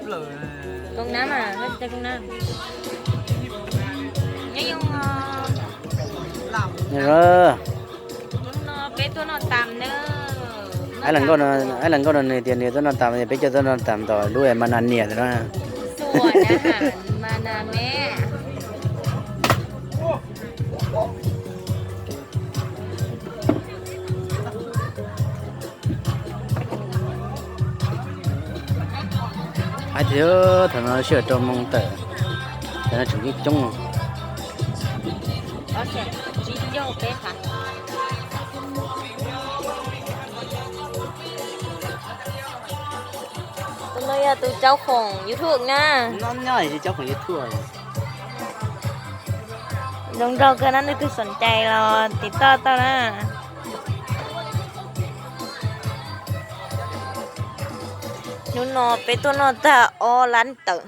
Koob nab mas, koob nab. Nyob zoo. Hnub no peb tuaj noj tas na. Aib Las Nkauj no nws tias nws tuaj noj tas, peb coj tuaj noj tas tom lub Mana Nias ntawm no. Tuaj na, Mana Mes. Haib tias thaum no sij hawm rau moos tawm, thaum no tseem coob coob. Tus no yog tus caub khoom YouTube na. Caub khoom YouTube. Zoo nraug kawg na, leej twg xom cai los tim toj tau na. Hnub no peb tuaj noj tag ob lab tawm.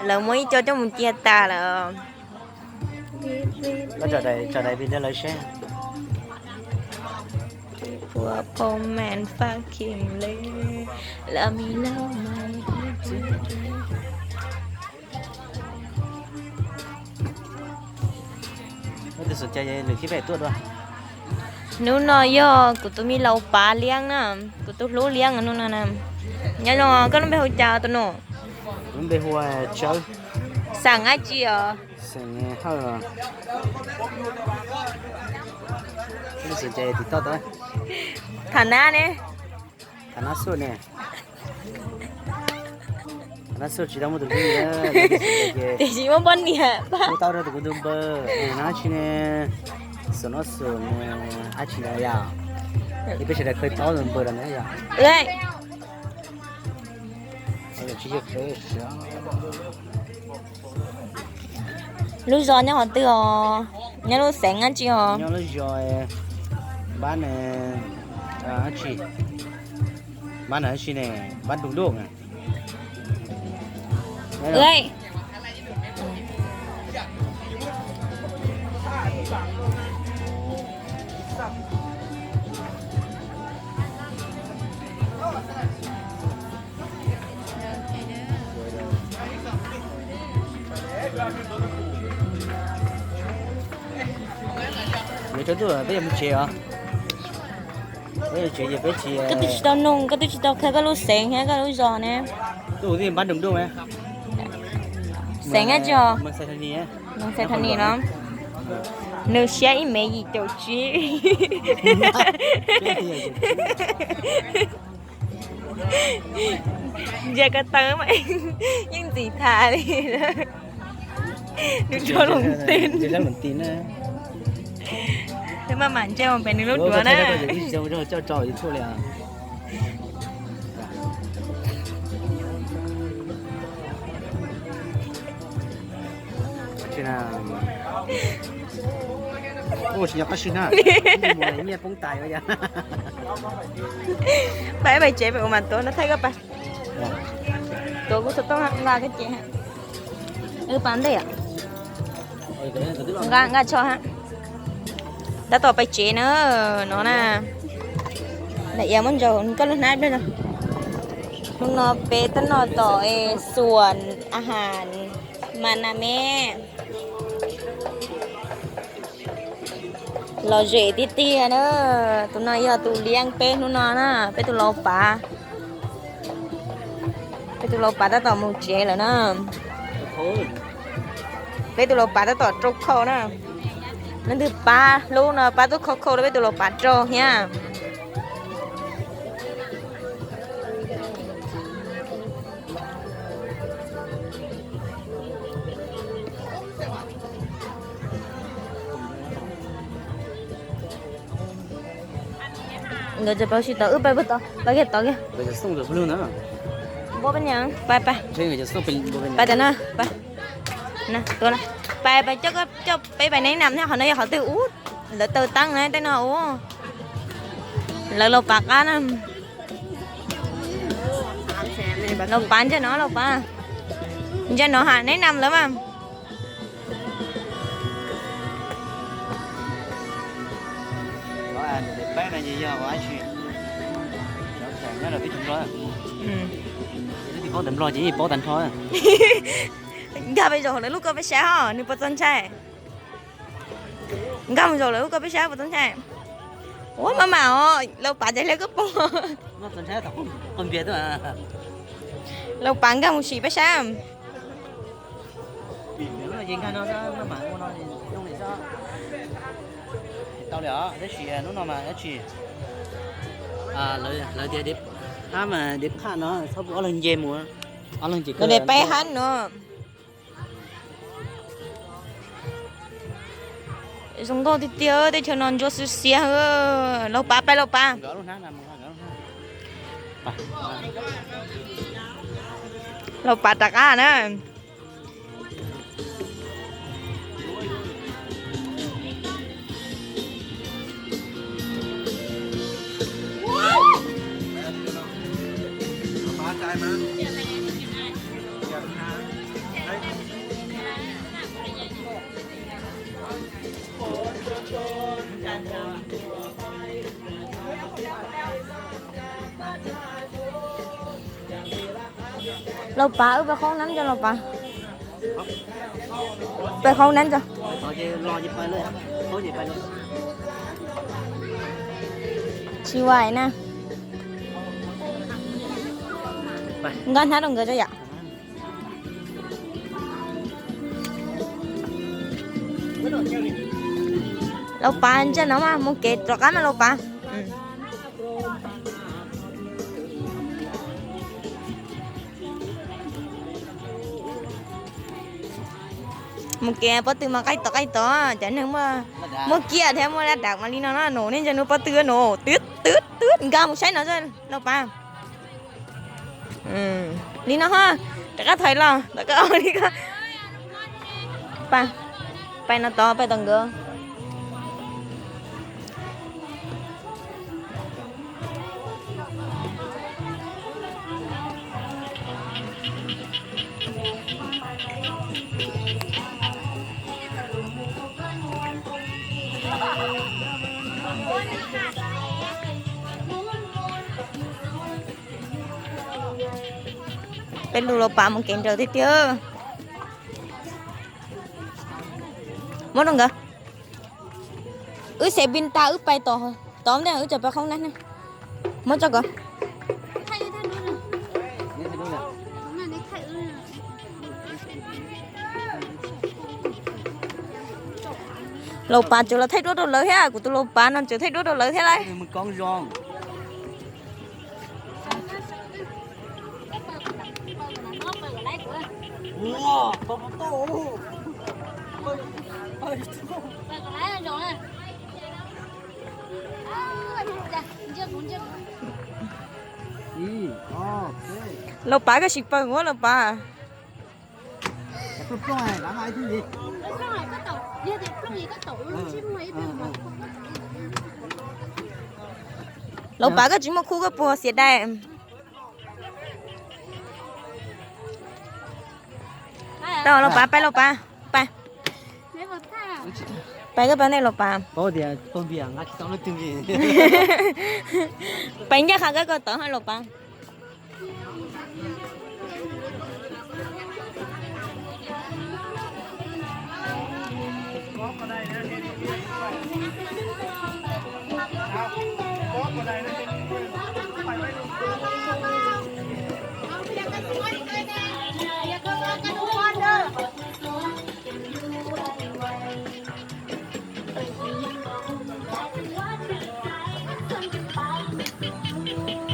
Lawv muab ib co coj mus cia tas lawm. Hnub no yog kuv tus me laus pav liab na, kuv tus hlub liab hnub no na. Nyob zoo, koj lub npe hu cas tus nus? Xeem dab tsi os? Tham nab ne. Tiam sis muaj poj niam. Hu tau rau tus kuv tus npawg, nab tsi ne, xum no xum, ab tsi na yom. Es peb sawv daws khaws tau tus npawg los na yom. Lub zos nyob qhov twg os? Nyob lub xeev dab tsi os? Nyob lub zos Npab, Npab dab tsi ne, Npab Dum Dum. Yuav tsaus ntuj peb yuav mus tsev os. Peb yuav tsev ces peb tsis, koj twb tsis tau nug, koj twb tsis tau qhia koj lub xeev thiab koj lub zos ne. Xeev dab tsi os? Nws siab ib mev yim caum tsib. Ntsia ko taw mas yeej ntxim tham li. Nws tso loo ti. Maj mam ntsia pem nws lub duav na. Tsis nyob qab sim na, nyiaj poob tais. Pab pais tsev pem ua mas tuav no thaij koj pab. Tuav kuv xov tooj nqa koj ces. Pab ntej, nqa nqa tsho ha. Tab tom pais tsev na, no na. Lam iav muab ntsaws koj lub hnab ib pliag. Hnub no peb tab noj tom xuas a has Mana Mes. Lom zem tiag tiag na. Tus no yog tus liab peb hnub no na, peb tus laus pav. Peb tus laus pav tab tom mus tsev lawm na. Peb tus laus pav tab tom rau khau na. Leej twg pab hlub no pab tuaj khau khau rau peb tus laus pav rau thiab. Nkawd tseem pab sib tau, wb pab puag tod, pab kiag tod kiag. Npua pab nyeem, pab pab. Pab tod na, pab. Pab pab coj, coj peb pais neb nam thiab, qhov no yog qhov twg ub, lawv taw teeb na tej no ub. Lawv laus pav qab na. Laus pav ntsia no, laus pav. Ntsia no ha, neb nam lawv mas. Peb no ces yog ua dab tsi? Nyob rau peb tug Nplog. Ces lub twg paub ntawv Nplog ces yeej paub tag nrho. Nkag mus zaum hauv lawv lub koj peb sab os, nws puas txaus ntshai? Nkag mus zaum lawv lub koj peb sab puas txaus ntshai? Ua maj mam os, Lauj Pav cov hleb koj poob. Lauj Pav nkag mus sim peb sab. Tau li os, tab sis hnub no mas dab tsi, lawv tias hab mas diav phaj no txhob pub ob leeg nce mus, ob leeg ces de peb hab no. Zoo nkauj tiag tiag, teb chaws no ntsuab xiab xiab. Lauj Pav, pab Lauj Pav. Lauj Pav rov qab na. Lauj Pav, wb pais khoob nab tso Lauj Pav. Pais khoob nab tso. Tsis vais na. Nkag hnab rau nkawd tso yom. Lauj Pav, ntsaj no mas mus kev rov qab mas Lauj Pav. Mus kev pob tw mas qaij tod qaij tod, cov neeg muaj kiag thiab muaj laj dam mas li no no, nej ntsia nws pob tw no, twb twb twb nkag mus saib no Lauj Pav. Li no ho, rov qab thaiv los, rov qab li ko. Pais no tod, pais tom nkawd. Peb lug Lauj Pav mus kev nrawm tiag tiag. Muab rau nkawd. Wb xev pin tas wb pais tom tod ntej, wb tseem pais khoob nab. Muab tso kom. Lauj Pav tseem los thaij duab rau lawv thiab, kuv tus Lauj Pav no tseem thaij duab rau lawv thiab lauj. Lauj Pav, koj sim paws ua Lauj Pav. Lauj Pav, koj tsis muaj khub koj puas xiav dais? Tau Lauj Pav, pais Lauj Pav, pais. Pais koj pais ntej Lauj Pav. Pais ncaj qha koj koj tod Lauj Pav.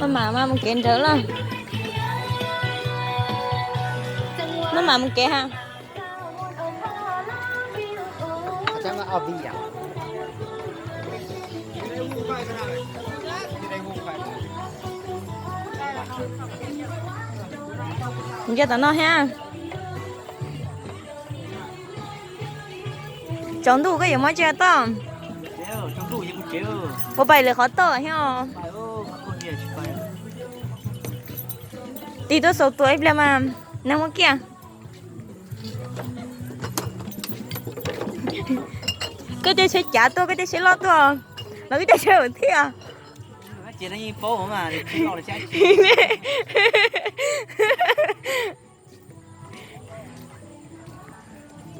Maj mam mas mus kev nrawm lawm. Maj mam mus kev ha. Ntsia tom no thiab. Tsaus ntuj koj yuav muab tsis tau. Puas pais lawv qhov toj thiab os? Tig tuaj xaus tua ib pliag mas neeg muaj kiag. Koj tej tsheb cav tuaj, koj tej tsheb loj tuaj. Los wb coj sawv daws thiab.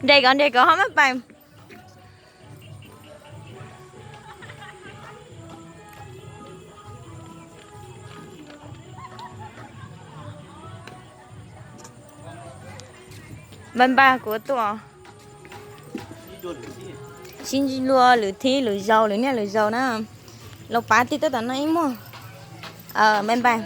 Nres kom, nres kom ho maj pais. Npaj npaj kuv tuaj. Sib ntsib dua lwm thib lwm zaus, lwm niaj lwm zaus na. Los pav tig tuaj tom no ib muag. Npaj npaj.